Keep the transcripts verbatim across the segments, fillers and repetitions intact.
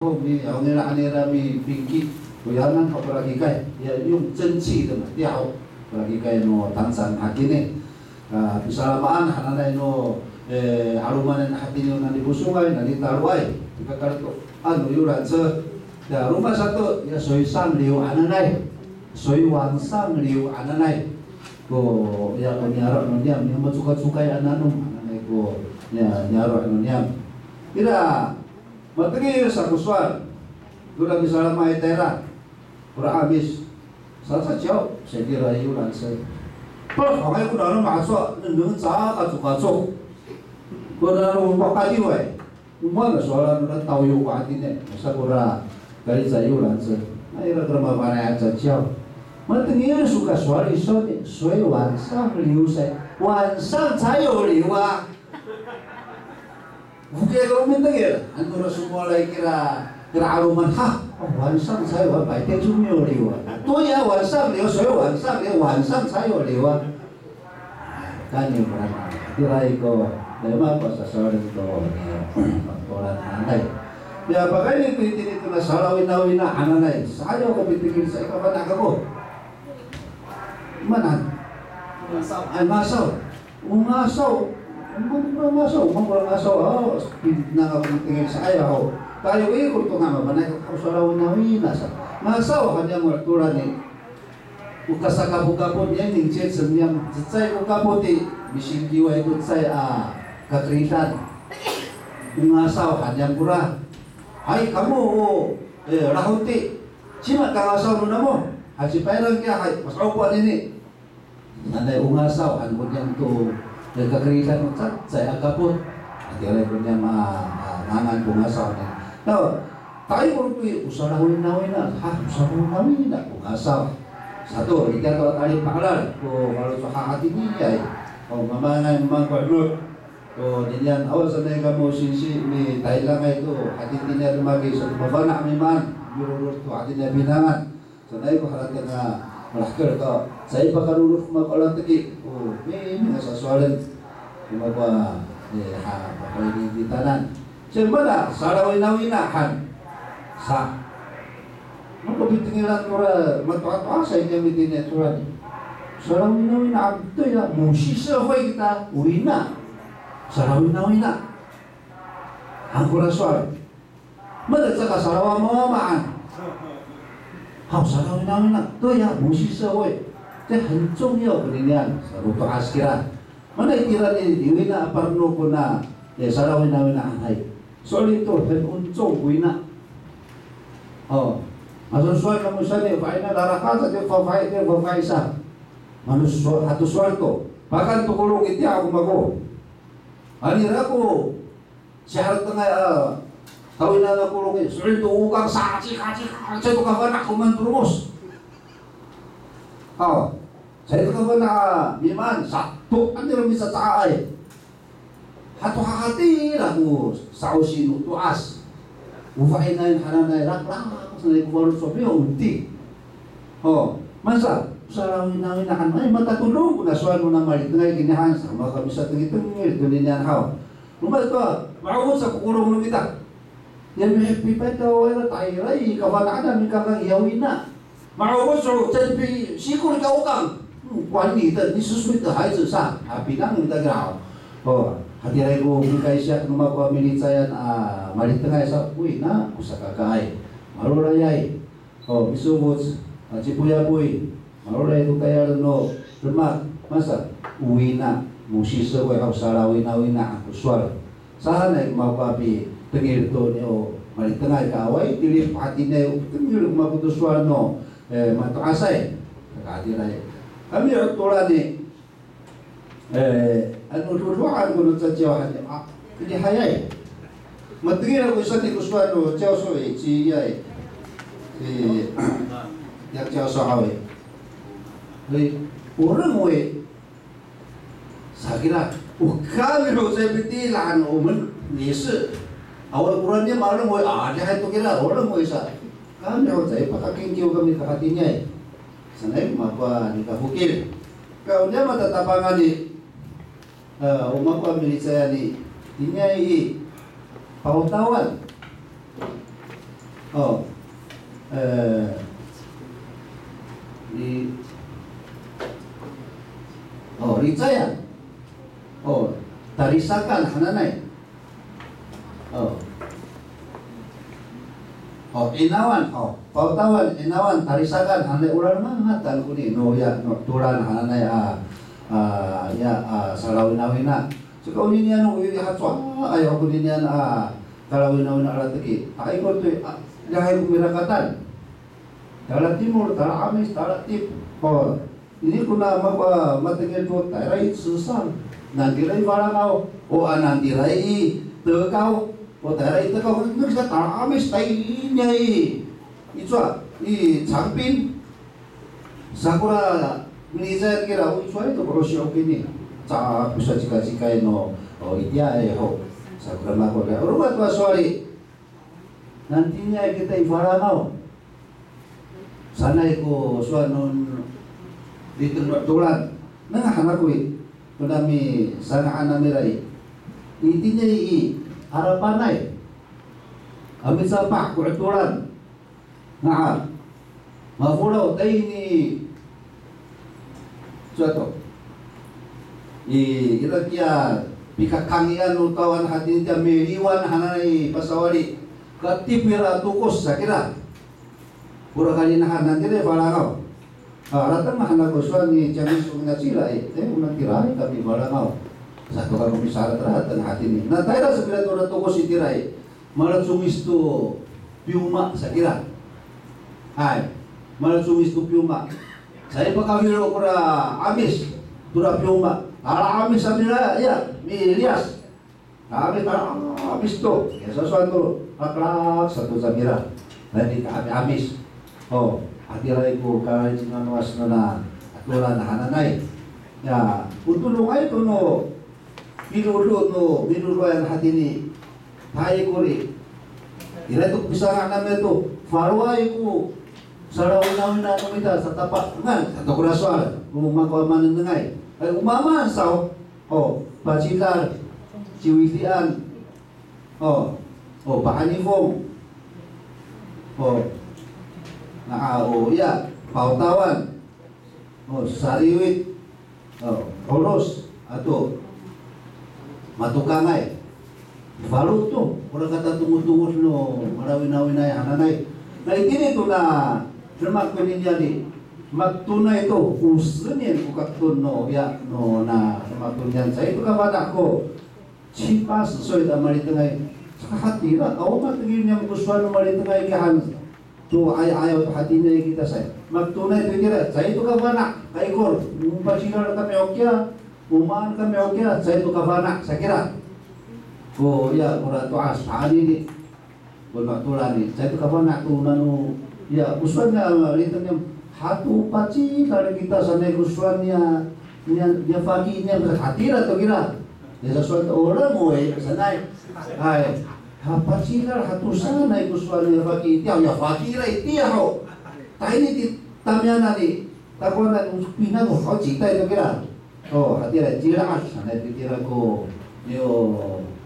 Ho, mi, aw nira, nira mipingki, o yanan ko parakikay, ya, 用蒸汽的嘛, tiya ho, parakikay no tangcang hakini. A, pisalamaan hananay no, e, 'alomanen hatini o nani Posongay, nani Taloay, pikakaletoan no 游览车. Ya, roma sato, ya, 水上流 hananay, 水往上流 hananay. Ko, ya, ko niyaro' no niyam, ya, macokacokay a nanom hananay ko, ya, niyaro' no niyam. Ira, matengil sa ko sowal. Kora misalamay tayra. Kora 'Amis. Sa caciyaw, sa kira 游览车. Pafangay ko nano mahacowa, nengneng caka cokacok. Ko nano makadiway. O maan a sowal nona 导游 ko hatini, masa kora kalica 游览车. Na ira kora mafana'ay a caciyaw. Matengil so ka sowal iso ni, 水往上流 sa, 晚上才有流啊. Fokil ko mitengil, ano ra somowalay kira, kira 'aloman ha, o, 晚上才有啊, 白天就没有流啊. 对呀，晚上流，所以晚上流，晚上才有流啊. Kani, tiraay ko, dema ko sasowalen to, e, patolan hananay. Ya, pakayni to itini to na salawinawina hananay. Saan ko pitengil sa i, kafana' kako. Maan han? Ay, ngasaw. O ngasaw. O maan ko ngasaw, o maan ko ngasaw. O, pitengil sa i, ho. Tayo i, ko to nga mafana'ay, o salawinawina sa. Ngasaw han niyam o 'atolan i. O kasakapokapot niyam, 年轻人 niyam, cecay ko kapot i, misingkiway to cecay a kakeridan. O ngasaw han niyam kora. Hay, kamo o, e, lahoti. Cima kangasaw no namo? Hay, ci Payrang kiya, hay, masa'opo anini. Nanay o ngasaw han ko niyam to, e, kakeridan no cecay a kapot. Hatiraay ko niyam a, a, ngangan ko ngasaw nini. Taw, tayo ko to i, o salawinawina, ha, o salawinawina ko ngasaw. Sato, itiya to a tali pakalal ko faloco' hatiniay. O, mamangay, mamang ko 'enot. O, ninian awa sanay kamo singsi mitahidangay to hatiniay a demak i, sa mafana' mimaan, mirorod to hatiniay pinangan. Sanay ko harateng a malahker to, sa i pakarorod ko mako a latek i. O, miming a sasowalen ko mako a, e, ha, papaini titanan. Sa i, maan a salawinawina han sa. Mako pitengilan kora mato'ato'asay niyam itini a 'atolan i. Salawinawina han to ya, 母系社会 kita, o wina. Salawinawina han kora sowal. Maan a caka salawinawina han. Haw, salawinawina. 对呀，母系社会. 这很重要 koninian. Sa ko to'as kira. Mana itira ni, i wina a parno kona, e, salawinawina hanay. So'elin to, 很尊重 ko wina. O, masasowal kamo sa ni, fa'inay, lalaka sa, ti fafahi, ti fafahi sa. Manosowal, hato sowal to. Pakan to kolong itiya ako mako. Anira ko siharatengay a tawinang a kolong i, so'elin to o kang sacikacikacay to kafana' ko maan to lomos. Haw, caay to kafana' a mimaan, sato anira misacaay. Hato hahatira ko sa'osi no to'as. O fa'inayan hananay, rakraka sanay ko faloco' miyo, onti. O, masa, salawinawina han, ay, matatodong kona sowal nona malitengay kini han, sa mako misatengitengil toninian haw. Roma sato, ma'ofoc sa ko kolong no mita. Ya mihepipay to, ira, tayra i kafana'an a mikangkang i, ya wina. Ma'ofoc sa, caay pisikol i ka'okang. Hmm, 管你的, 你是谁的孩子 sa, a, pinang no mita kira haw. O, hatiraay ko mikaysya no mako a milicayan a malitengay sa, o wina ko sakakaay. Marolayay. O, misofoc, a, cipoyapoy, maloray to tayal no demak, masa, o wina, 母系社会 haw, salawinawina han ko sowal. Sahanay ko mako a pitengil to niya o malitengay, ka awaay tilid hatiniay o pitengil ko mako to sowal no, e, mato'asay. Saka hatiraay. Kami o 'atolan i, E, ano dodoan ko no caciyaw han, a, lihayay. Matengil ako i, saan ko sowal no caciyaw so i, ci, ya i, ci, ya caciyaw so haw i. 所以我认为, sa kira, o kami ho caay pitilan, o men, 也是, awa ko raan niyam a 认为, a, lihay to kira, o 认为 sa. Kami ho caay pakakingkiw kami to hatiniay. Sanay ko mako a nikafokil. Ka o niyam a tatapangan i, e, o mako a milicayan i, itiniay i Pahotawan. O, e, i, o, Licayan. O, Talisakan hananay. O. O, Inawan, o, Pawtawan, Inawan, Talisakan hananay, o lalomahad han koni no ya, no 'Edolan hananay a, a, ya, a, salawinawina. Saka oninian no, i, hacowaay ho koninian a kalawinawina a latek i. Ay ko to i, a, liyahay ko mirakatan. Tala timol, tala 'Amis, tala 'etip. O, ini kona mako a matengil to tayra i Cesang. Nani tira i Falangaw. O, a, nani tira i Tekaw. O, tayra i Tekaw. Nani sa tala 'Amis, tayni i, i cowa, i Cangpin. Sa kora milicay kira, o, i cowa to ko 'osiw kini. Caay ko sacikacikay no, o, itiyaay ho. Sa kora mako, o roma to a sowal i. Nantini ay kita i Falangaw sanay ko sowal no liteng no 'Edolan. Nengneng han ako i, kona misanga'an nami ira i, itini i harapanay a micapah ko 'Edolan. Nga, mafolaw tayni. Cowa to i, ira kiya pikakangian no Tawan hatini tiya miliwan hananay pasawali. Ka 'etip ira tokos sa kira. Kora kalinahan nani tira i Falangaw. A, harateng han ako sowal ni Cangis, o nacila i, e, o nani tira i kami Falangaw. Sato kako misarat, harateng hatini. Na tayra sa kira tora tokos itira i, malacomis to piyoma sa kira. Hay, malacomis to piyoma. Caay pakafilo kora 'Amis tora piyoma. Ala 'Amis sa mira, ya, miliyas. Kami tala 'Amis to, ya sasowal to, laklak sato sa kira. Tayni ka 'Ami, 'Amis. O, hatiraay ko kalicingan no 'Amis nona 'Edolan hananay. Ya, o todongay to no midodo no midodoan hatini. Hay kori. Ira to pisanga' nami to, faloay ko salawinawina no mita sa tapangan sato kora sowal. O mako a manengnengay. Ay, o maamaan saw. O, Pacidal, Ciwidian, o, o, Pahanifong, o, na, o, ya, Pawtawan, o, Sariwit, o, Oros, ato Matokangay. Falo to, kora katatongotongod no malawinawinay hananay. Na itini to na demak koninian i, matonay to, o senen ko katon no, ya, no na demak koninian. Caay to kafana' ko, 七八十岁 a malitengay. Saka hatira, awa matengil niyam ko sowal no malitengay kiya han. To 'ayaw 'ayaw to hatiniay kita sa. Matonay to itira, caay to kafana', kaikor, o Pacidal kami o kiya, o maan kami o kiya, caay to kafana' sa kira. Ko, ya, kora to'as, anini. Ko no 'Edolan i, caay to kafana' to nano, ya, ko sowal niya liteng niyam, hato Pacidal kita sanay ko sowal niya, niya, niya faki niya, hatira to kira. Ya, sasowal to, o langoy sanay. Hay. Ha Pacidal hato sanay ko sowal niya faki itiya, ya faki ira itiya ho. Tayni i tamiyanan i, takowanan, o pina ko haw citay to kira. O, hatira i Cila'ad sanay to itira ko, yo,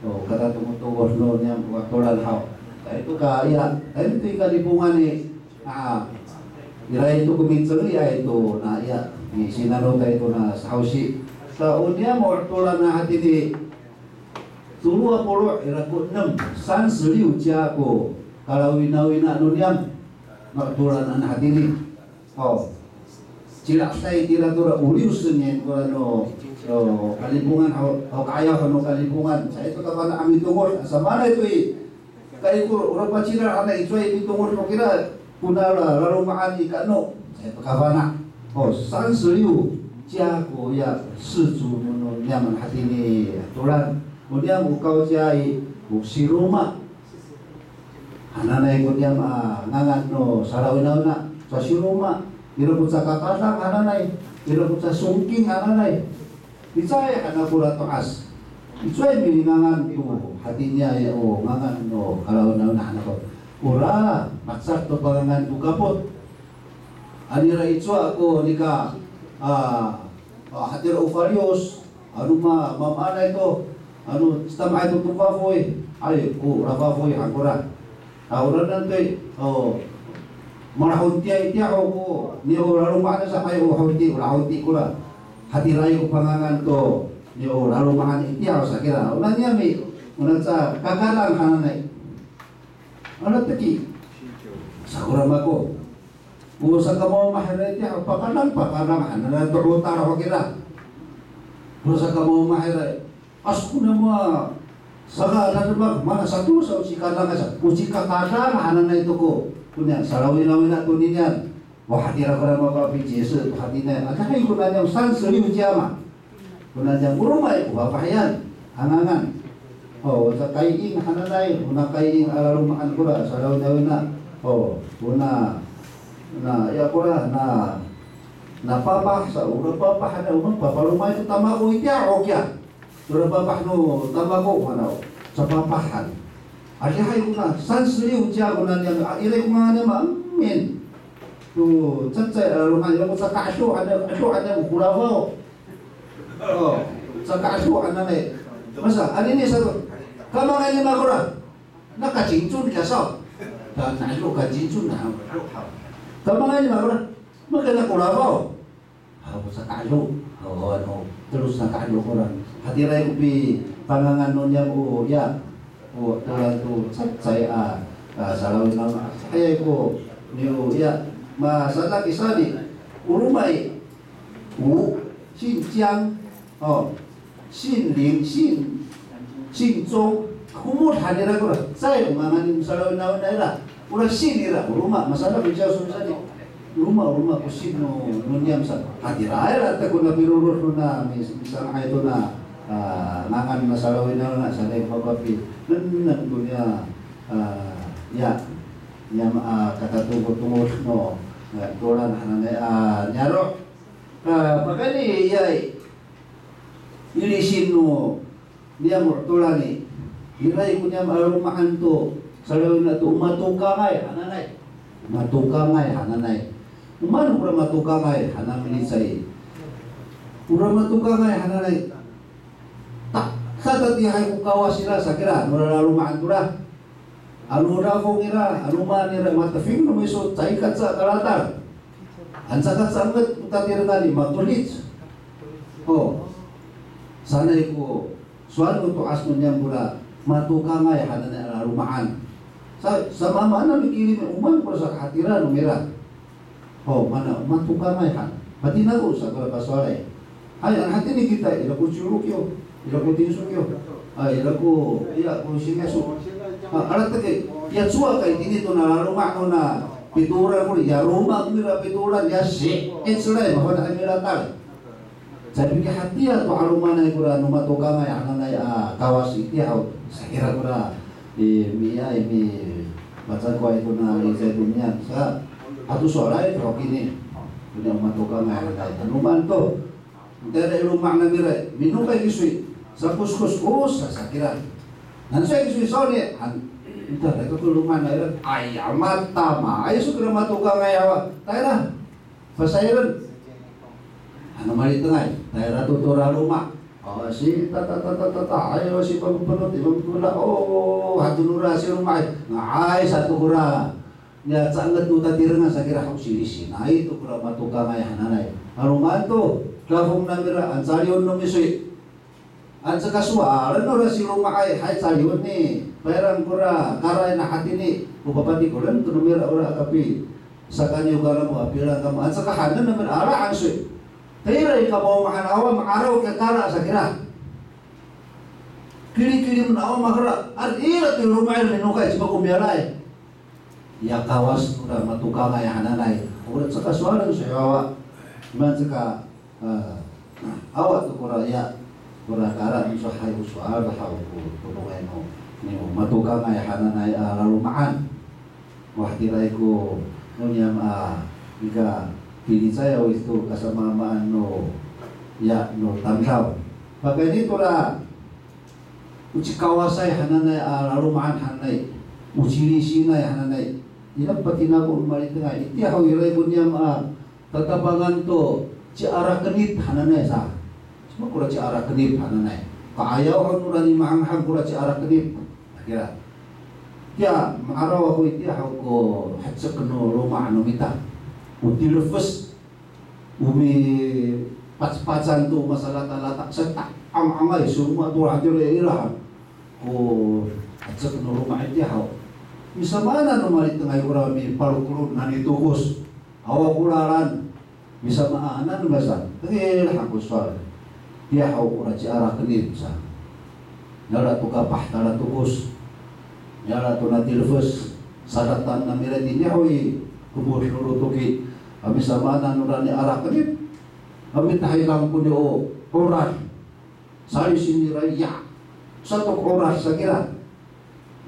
o, katatongotongod no niyam ko 'Edolan haw. Caay to ka, ya, tayni to i Kalipongan i, a, ira i to ko micengli ay to, na, ya, misinanotay to na sahawsi. Sa o niyam o 'Edolan a hatini, tolo a polo' ira ko enem, 三十六家 ko kalawinawina no niyam no 'Edolan a hatini. O, cila'ay itira tora o liw senen kora no, no Kalipongan, haw, haw ka'ayaw no Kalipongan. Caay to kafana' a mitongod, samaanay to i, kaikor, ora Pacidal hanay, icowaay mitongod no kira, kona la, laloma'an i ka'eno. Caay to kafana'. O, 三十六家 ko ya 氏族 no, no niyam a hatini 'Edolan. O niyam o kawciya i, o Siroma hananay ko niyam a ngangan no salawinawina, cowa Siroma, ira ko cowa Kakadang hananay, ira ko cowa Songking hananay. Licay han ako ra to'as. Icowaay milingangan to hatiniay o ngangan no kalawinawina han ako. Ora, malecad to pangangan to kapot. Ano ira icowa ko nika, a, a, hatira o faliyos, ano ma, mamaanay to, ano sitamaay to to fafoy, ay, o, ora fafoy han kora. Oranan to i, o, malahontiya itiya ho ko, ni o laloma'an sa ay o honti, o lahonti kora. Hatiraay ko pangangan to, ni o laloma'an itiya ho sa kira. Ona niyam i, ona ca kakadang hananay. Ona teki. Sa kora mako. O sakamaomah ira itiya, pakadang, pakadang hananay to o tara ho kira. O sakamaomah ira. Aso ko namo a, saka dademak, mana sato sa o cikadang sa, o cikakadang hananay to ko, koniyan, salawinawina to niniyan. Wa hatira kora mako a picisi, hatiniay, adihay kona niyam sanseliw ciyama. Kona niyam o roma i, o fafahiyan, a ngangan. O, o cakaying hananay, o nakaying a laloma'an kora, salawinawina. O, kona, na, ya kora, na, na papah sa, o na papah na, o na papah roma i to tamako itiya, o kiya. Tora papah no tamako, mana, sapapahan. Adihay kona, sanseliw ciya kona niyam, a, iray ko ngangan niyam, amin. To, cecay, a, laloma'an, ira ko caka'edo, ana, edo, ana, ko kolafaw. O, caka'edo, ana, ne. Masa, anini sato. Kamangay nima kora. Na kacincon kiya saw. Ka, na, edo, kacincon, na, edo, haw. Kamangay nima kora. Maka na kolafaw. Haw, ko caka'edo. O, ano, teloc na ka'edo kora. Hatiraay ko pipangangan no niyam o, ya. O, tolan to, cecay a, a, salawinawina. Hayay ko, niyo, ya. Masadak i sani. O roma i. O, 姓江. O, 姓林，姓，姓钟，homod han ira kora, cecay o ngangan no salawinawina ira. Ora 姓 ira, o roma, masadak ko ciyaw so misani. Roma, roma ko 姓 no, no niyam sa. Hatira ira, ta kona pirorod nona, mis-, misanga'ay tona, a, ngangan no salawinawina, sanay ko kapi. Nengneng to niya, a, ya, niyam a, katatongotongod no, a, tolan hananay, a, niyaro'. A, pakayni, ya, ilisin no niyam o tolan i, iray ko niyam a laloma'an to, salawina to, o matokangay hananay. Matokangay hananay. O maan kora matokangay hananay licay. Kora matokangay hananay. Ta, sa tatiihay ko Kawas ira sa kira, no laloma'an to ra. Ano dafong ira, ano maan ira, matefing no miso, caay kaca kalatal. Anca ka canget ko tatirengan i, makelit. O. Sanay ko sowal no to'as no niyam kora matokangay hananay a laloma'an. Sa, samaamaan a mikilim, o maan kora sakahatira no mira. O, mana, matokangay han. Matinako sa kora pasowalay. Hay, ano hatini kita, ira ko ciwrok yo, ira ko tinsok yo, a, ira ko, iya, ko siniyaso. A, alatek i, ya cowa kay tini to na laloma' no na pitooran ko, ya roma ko mira pitooran, ya si, e, celay, mafana' a milatal. Caay pikihatiya to 'alomanay kora no matokangay hananay a Kawas itiya haw. Sa kira kora, i, mi, ya, i, mi, macakoay kona licay to niyan. Sa, ato sowalay to kini. Koniya o matokangay hananay. Ano maan to. Tayra i loma' namira, minokay kiso i. Sakoskos, o, sa, sa kira. Nano sa kiso i sawni, han, tayra to loma' namira. Ay, matama. Ay, so kira matokangay awa. Tayra. Pasayren. Ano malitengay, tayra to tora loma'. O, si tata, tata, tata, ay, o, si pagopenot, i pagopenot, o, hato nora si loma', ay, nga'ay sato kora. Niya canget no tatirengan sa kira haw silisinay to kora matokangay hananay. Ano maan to, dafong namira, ano caliyon no miso i. Anca ka sowalen nora si loma'ay, hay caliyon ni, payrang kora, karaay na hatini, o papatikolen to no mira ora a kapi, sakaniyo kamo, a pilang kamo, anca ka hanen no mira, ala, ano so i. Tayra i kamo mahan awa, ma'araw kiya kara sa kira. Kilikilim no awa mahera, ano ira to i loma'ay minokay, cima ko miyalay. Ya Kawas kora matokangay hananay. Ora caka sowalen so i awa. Iman caka, a, awa to kora ya. Kora kara miso hay o sowal haw ko todongay no. Ni o matokangay hananay a laloma'an. Wa, hatiraay ko no niyam a nika pilicayaw ito kasamaamaan no ya no tamdaw. Pakayni tora o cikawasay hananay a laloma'an hananay, o cilisinay hananay, ira patinako no malitengay. Itiya haw iray ko niyam a tatapangan to ciarakenip hananay sa. Cima kora ciarakenip hananay. Ka'ayaw haw nora ni mahanghang kora ciarakenip. Kira. Tiya, ma'araw ako itiya haw ko hecek no loma' no mita. O tilefes, o mipacpacan to masalatalatak, sata'angangay, soma to hatira ira. Ko hecek no loma' itiya haw. Misamaanan no malitengay kora mipalokolon nani tokos. Awa ko lalan. Misamaanan masa, tengil han ko sowal. Tiya haw kora ci'arakenip sa. Niyala to kapah tala tokos. Niyala to na tilefes. Sadatan namira tini haw i, kemod lolotoki. A misamaanan nora ni'arakenip. A mitahidang koni o 'orad. Sali sinira ya. Sato ko 'orad sa kira.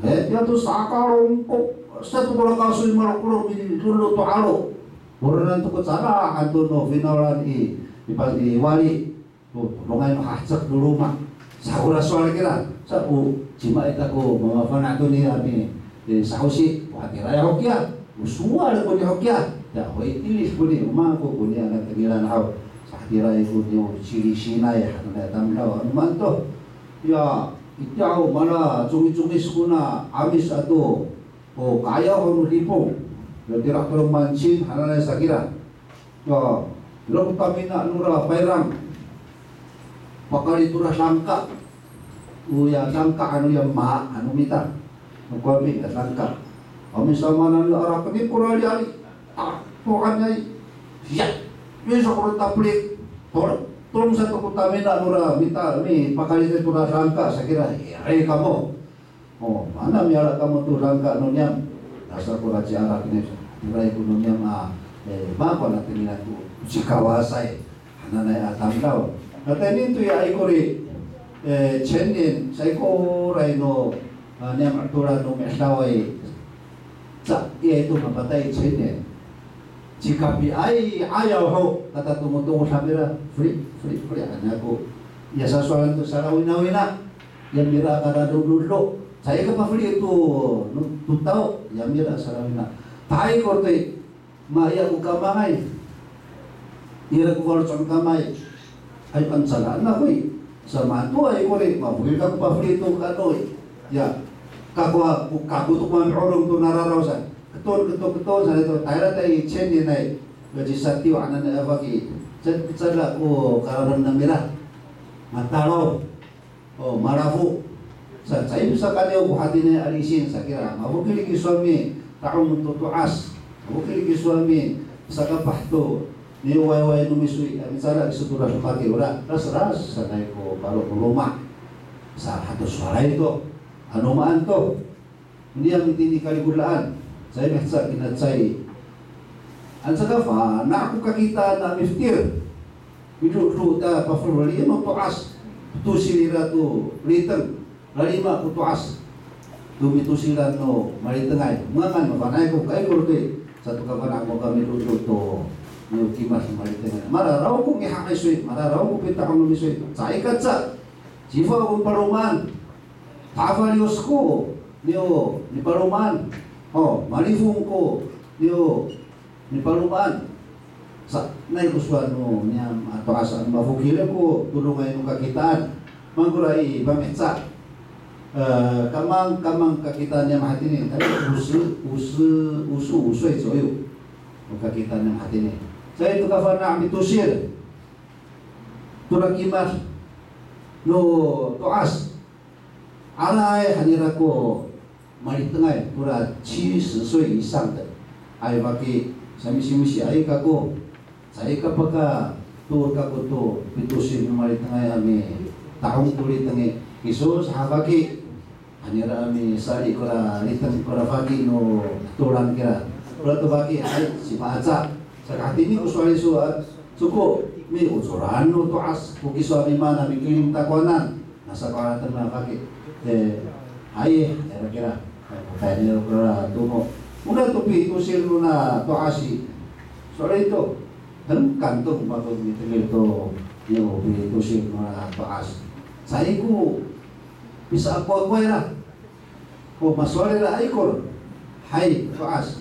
E, tiya to sakalongko. Sato ko lakasoy malokolon milolo to 'alo. Oranan to ko cala han to no finawlan i, i pa-, i wali. To, todongay no hahecek no loma'. Sa kora sowal kira. Sa o, cima ita ko mamafana' to niya mi, e, sahosi. O hatiraay ho kiya. O sowal koni ho kiya. Tiya ho i tilid koni, o maan ko koni a natengilan haw. Sa hatiraay koni o cilisinay, hananay a tamdaw, ano maan to. Ya, itiya ho mala congicongi sa kona 'Amis ato, o ka'ayaw ho no Dipong. Ya, tira to no Mancin, hananay sa kira. Ya, ira ko tamina nora Payrang. Pakayni tora dangka. O ya dangka ano ya ma, ano mita. Ano kowami ya dangka. Kami sama nano arakenip kora liali. A, to'as ay. Ya. Misa kora tapelik. Tol-, tolong sato ko tamina nora mita, mipakayni tora dangka sa kira. Ay, kamo. O, mana miyala kamo to dangka no niyam. Asa kora ci'arakenip. Tiraay ko no niyam a, e, mako na tengilan ko cikawasay. Hananay a tamdaw. Katayni to ya ikor i, e, 青年, saikoray no, a, niyam a 'atolan no mi'edaway. Caay to mapatay 青年. Cikapiay 'ayaw ho, katatongotongo sa mira, feli, feli, feli, ano ako. Ya sasowalan to salawinawina, ya mira karadododo. Caay ka pafeli to, no, to tao, ya mira salawina. Taikor to i, Maya ko kamangay. Ira ko faloco' no kamay. Ay, ancalaan ako i. Sa mato ay kori, mafokil kako pafeli to kanoy. Ya, kako, kako to mami'orong to nararaw sa. Keton, keton, keton, sa to. Tayra ta i 青年 ay. Gaci satiw anan ay a faki. Sa, sa ko kararan namira. Matalaw. O, malafo. Sa, caay sa kaniyo ko hatiniay a lisin sa kira. Mafokil kiso a mita'ong to to'as. Mafokil kiso a misakapah to niwayway no miso i, a micala kiso to ras maki ora, ras, ras sanay ko paro no loma'. Sa, hato sowalay to. Ano maan to. Niyam itini kalikodaan, caay miheca kina caay. Ano caka fana' ko kakitaan a miftir. Midodo ta pafelien no to'as. Pitosil ira to liteng. Lalima ko to'as. To mitosilan no malitengay. Ngangan mafana'ay ko kaikor to i. Sato kafana' ko kamidodo to niyo kimad malitengay. Mararaw ko ngiha'ay iso i. Mararaw ko pita'ong no miso i. Caay kaca. Cifo ko palomaan. Tafaliyos ko niyo nipalomaan. O, malifong ko niyo nipalomaan. Sa, nai ko sowal no niyam a to'as a mafokil ko todongay no kakitaan. Maan kora i pamiheca. E, kamang, kamang kakitaan niyam hatini. Tadi 五十, 五十, 五十五岁左右 no kakitaan niyam hatini. Caay to kafana' mitosil. Tora kimad no to'as. Aray han ira ko malitengay, tora 七十岁以上的. Ay faki, samisimisiay kako. Caay ka pakatoor kako to pitosil no malitengay a mita'ong to liteng i. Kiso sa faki. Han ira a misali kora liteng kora faki no toran kira. Kora to faki, hay, sipa aca. Saka hatini ko sowal iso a, soko, miocoran no to'as ko kiso a mimaan a mikilim takowanan. Nasa ko arateng na faki. E, hay, kira-kira. Kaya nira kora tomo. Ona to pitosil nona to'as i. Sowal ito. Hengkan to mako mitengil to, yo pitosil nona to'as. Caay ko pisaakoakoay ira. O masowal ira a ikor. Hay, to'as.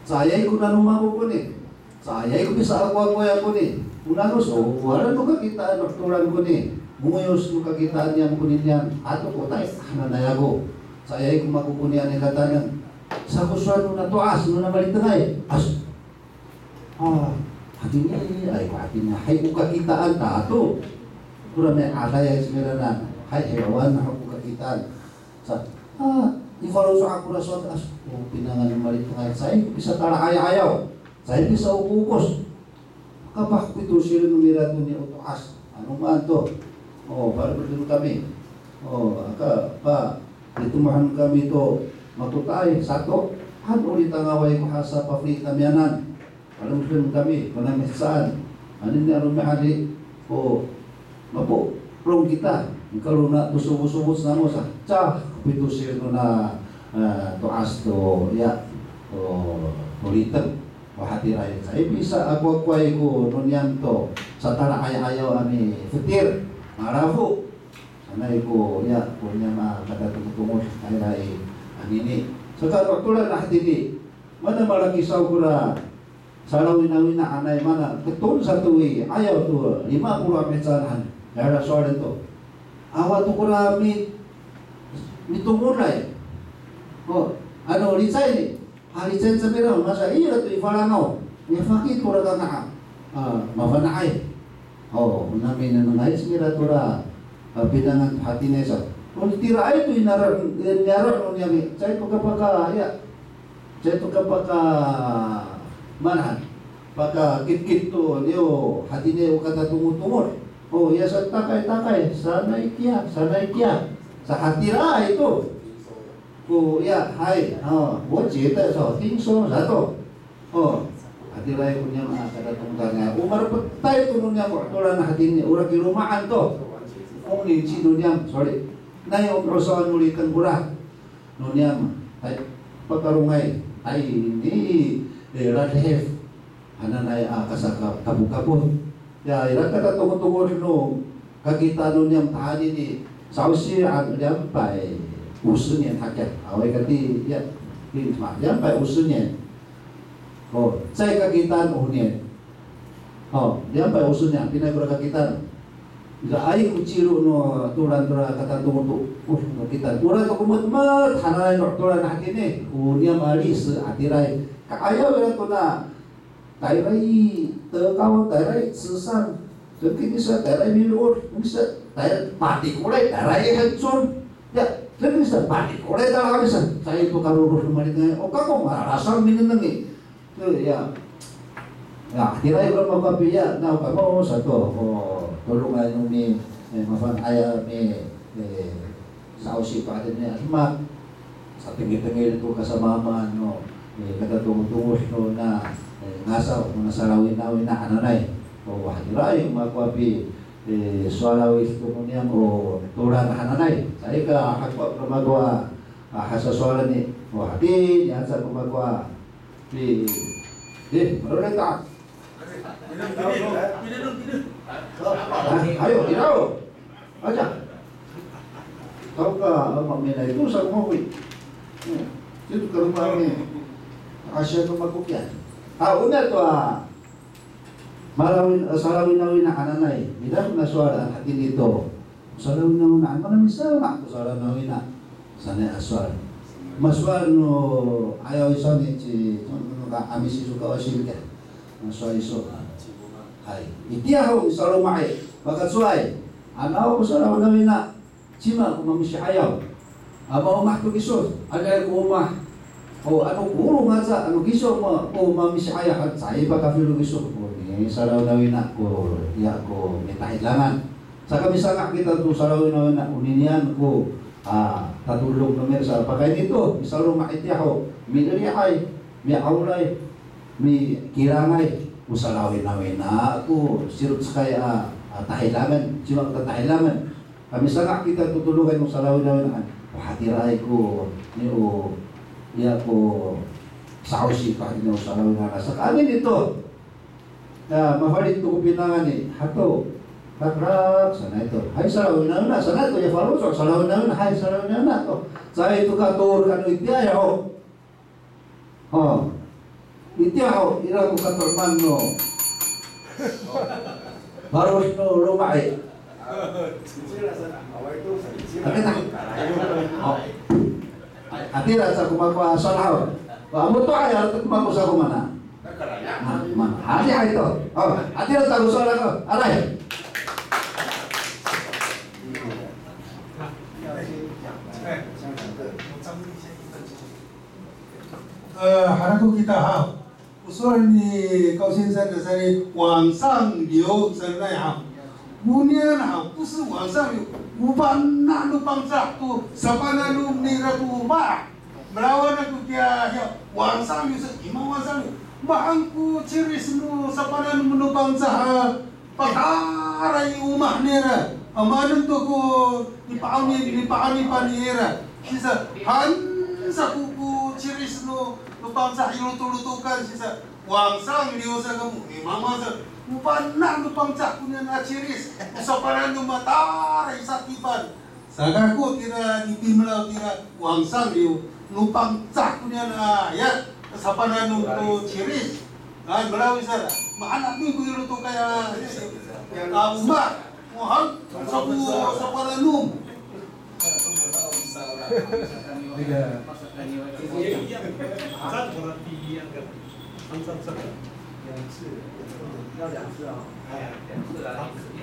Caayay ko nano mako koni. Caayay ko pisaakoakoay ako ni. O nano sowal no kakitaan no toran koni. Ngoyos no kakitaan niyam koni niyan. Ato ko tay, hananay ako. Sa'ayay ko makokonian i kataneng. Sa ko sowal nona to'as, nona malitengay. As. A, hatiniay ko hatini. Hay, o kakitaan tato. Kora mi'adayay cingraan. Hay, hay, awa ho ko kakitaan. Sa, a, i faloco' ako ra sowal, as, o pinangan no malitengay. Sa'ayay ko pisata'aya'ayaw. Sa'ayay pisaokokos. Kapah pitosil no mira to ni o to'as. Ano maan to. O, palemed kami. O, aka, pa, pitomohan kami to, matotaay sato. Han o litangaway ko hasapafeli tamiyanan. Palemed kami, panamihecaan. Anini a romi'ad i, o, mapolong kita. Nika rona to sofosofoc namo sa. Cah, pitosil to na, e, to'as to, ya, to, to liteng. O hatiraay, caay pisakowakowaay ko no niyam to satala'aya'ayaw a mifetir, malafo. Sanay ko, ya, ko niyam a katatongotongod, tayra i, anini. Saka no 'atoran a hatini, mana malakisaw kora salawinawina hanay mana, keton sato i, 'ayaw to lima polo' a mihecaan han, tayra sowalen to. Awa to kora mi, mitongolay. O, ano, licay ni, Halicen sa mira, masa ira to i Falangaw. Ya faki tora kanga, a, mafana'ay. O, nami nanengay sa mira tora, a, pinangan hatiniay sa. O, tiraay to i naro', e, niyaro' no niyami. Caay to kapaka, ya. Caay to kapaka, manahan. Pakakitkit to niyo hatiniay o katatongotongod. O, ya sa takaytakay, sanay kiya, sanay kiya. Sa hatiraay to. Ko, ya, hay, o, 我觉得 so, 听说 sato. O, hatiraay ko niyam a kadatongodan. O marapetay to no niyam ko 'atoran hatini, ora kiloma'an to. O nici no niyam, sorry. Nai o mi'osaw no liteng kora. No niyam, hay, pakarongay, hay, ni, e, radhif. Hananay a kasakapokapot. Ya, ira katatongotongod no kakitaan no niyam tahini i, 早期 a 两百五十年 hakiya. Awaay kati, ya, 两百五十年. O, caay kakitaan o niyam. O, 两百五十年, pinaay kora kakitaan. Ira ay ko ciro no 'atoran tora katatongotongod no kitaan. Ora to ko metmet hananay no 'atoran hatini. O niyam a 历史 a tiraay. Ka'ayaw ira tona tayra i Tekaw, tayra i Cesang, tengkini sa tayra i Milood, tengkini sa tayra i Patikoray, tayra i Hencon. Ya, tengkini sa Patikoray, tayra kami sa, caay to karoro no malitengay, o kako malasang minengneng i. To, ya. Ya, tiraay ko mako a piya, na o kamo sato, o, tolongay no mi, e, mafana'ay a mi, e, 早期 to hatini a demak, satengiltengil to kasamaamaan no, e, katatongotongod no na, e, ngasaw, no na salawinawina hananay. O, hatiraay mako a pi, e, sowal awi to ko niyam o 'atoran hananay. Caay ka hakowa ko mako a, a, hasasowalen i, o, hatini aca ko mako a pi, e, maroreta. Ayo, iraw. Aca. Taw ka, a, maminay to sa ko makoy. Hmm. Ito ka roma mi. Asiya to mako kiya. A, ona to a. Malawin, a, salawinawina hananay. Ira ko na sowal a hatini to. Salawinawina, mana misanga' ko salawinawina sanay a sowal. Masowal no 'ayaw i sawni ci, no ka, a misisoka o singka. Masowal iso. Hay. Itiya ho misaloma'ay, makacowaay. Ano ko salawinawina, cima ko mamisi'ayaw. A maomah to kiso, adihay ko omah. O, ano ko 'orong aca, ano kiso ma, ko mamisi'ayaw, caay pakafilo kiso. O, ni salawinawina ko, ya ko mitahidangan. Saka misanga' kita to salawinawina, oninian ko, a, tatodong no mira sa pakayni to, misaloma' itiya ho, mili'ay, mi'aolay, mikilangay, o salawinawina ko sirocekay a, a, tahidangan, cima ko tatahidangan. Kamisanga' kita to todongay no salawinawina, a, o hatiraay ko, ni o, ya ko, sa'osi ko hatini o salawinawina. Saka anini to, Ya, mafalic to ko pinangan i, hato. Rakrok sanay to. Hay, salawinawina sanay to, ya faloco', salawinawina, hay, salawinawina to. Caay to katoor kano itiya ho. O. Itiya ho, ira ko kato'eman no. Falos no loma' i. Akita. O. Hatira sa ko mako a sowal haw. Wa, moto ay, hatira ko mako sa ko mana. Ma, ma, hadi ay to. O, hatira sa ko sowal ako. Aray. 呃，haraw ko kita haw. O sowal ni 高先生 sa i, 往上流 sanay haw. Onian haw, 不是往上流, o fana' no Pangcah to sapananam nira to omah. Melawan ako kiya, ya, 往上流 sa, ima 往上流. Maan ko ciris no sapananam no Pangcah a pataray i omah nira. A, maanen to ko nipa'oni, nipa'onipan nira. Sisa, han sa ko, ko ciris no, no Pangcah i lotolotokan, sisa, 往上流 sa kamo, i mama sa, o fana' no Pangcah konian a ciris, o sapananam a mataray i sa'etipan. Saka ko tira nipimelaw tira 往上流, no Pangcah konian a, ya, sapananam to ciris. A, melaw i sa, mahaen a mingko i lotokay a, a, omah, o han, sa ko, sapananam. 那个，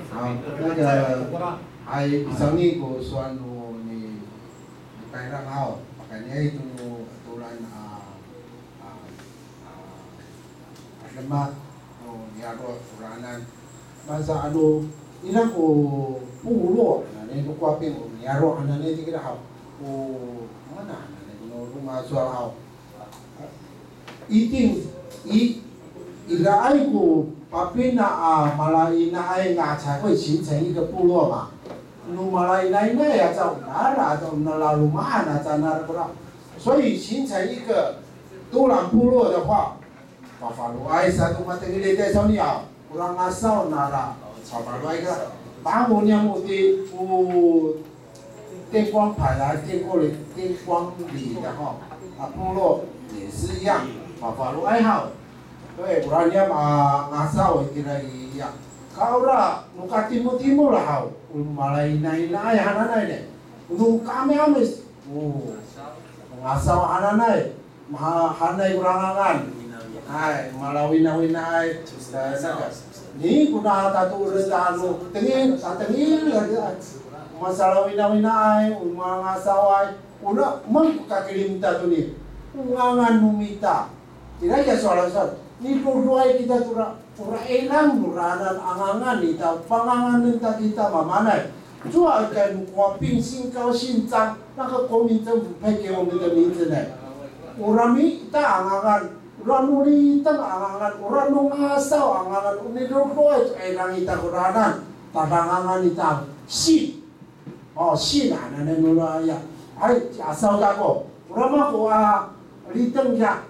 好，那个，ay, pisang ni ko sowal no ni, ni Payrang haw, pakayni to no atoran a, a, a, a demak no niyaro' koranan. Masa ano, ira ko polo' hananay no Kowaping, o niyaro' hananay tikira haw. O, mana hananay no roma sowal haw. 一定, i, iraay ko papina a malainaay nga 才会形成一个部落嘛. No malainaay aca o nara, aca o nara laloma'an aca nara kora. 所以形成一个都兰部落的话, pafaloay sato matengil i, sawni a, kora ngasaw nara, pafaloay ka. Tango niyam o ti, o 电光牌啊，电光里，电光里的哈，啊，部落也是一样，pafaloay haw. 对，kora niyam a ngasaw itira i, ya. Ka ora, no katimotimol haw, o malainainaay hananay ne. No ka'ami'ami, o, ngasaw hananay. Mahaenay kora ngangan. Hay, malawinawinaay. Ni kona tato ora ta ano tengil, tatengil, masalawinawinaay, o mangasaway. Ora, maan ko kakilim ta to ni, o ngangan no mita. Ira kiya sowal sa, nidoedoay kita tora, tora irang noranan a ngangan ita, panganganen ta kita mamaanay. 主要跟国民性高兴长，那个国民政府配给我们的名字呢。Ora mita a ngangan, ora no liteng a ngangan, ora no ngasaw a ngangan, o nidoedoay to irang ita koranan, tada ngangan ita, 姓. 哦，姓 hananay nora ya. Hay, ci Asaw kako. Ora mako a liteng ya.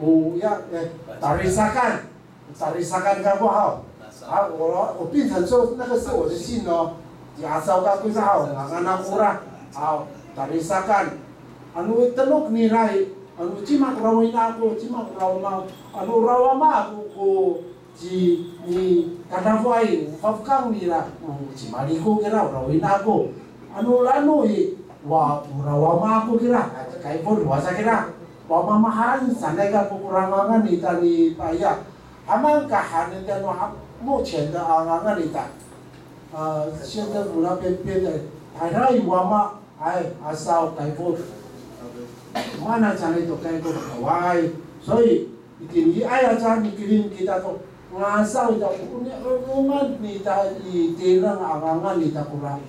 O ya, e, Tarisakan. Tarisakan kako haw. A, o, o 变成说那个是我的姓 o. Ci Asaw kako sa haw, ngangan ako kora. Haw, Tarisakan. Ano tenok nira i, ano cima kora wina ako, cima kora wama, ano kora wama ako ko ci, ni kadafoay, o fafekang nira, o cimaliko kira, ora wina ako. Ano la'eno i, wa, ora wama ako kira, a, kayfod, wasa kira. Wa mamahaen sanay kako kora ngangan ita ni Paya. Haman kahanen ta no ha, 目前的 a ngangan ita. A, 现在 ora 变变的, tayra i wama, Hay, Asaw, kayfod. Mana sanay to kayfod, awaay. 所以, itiniay aca mikilim kita to ngasaw ita, o ni, o, o ngangan nita i tireng a ngangan nita kora,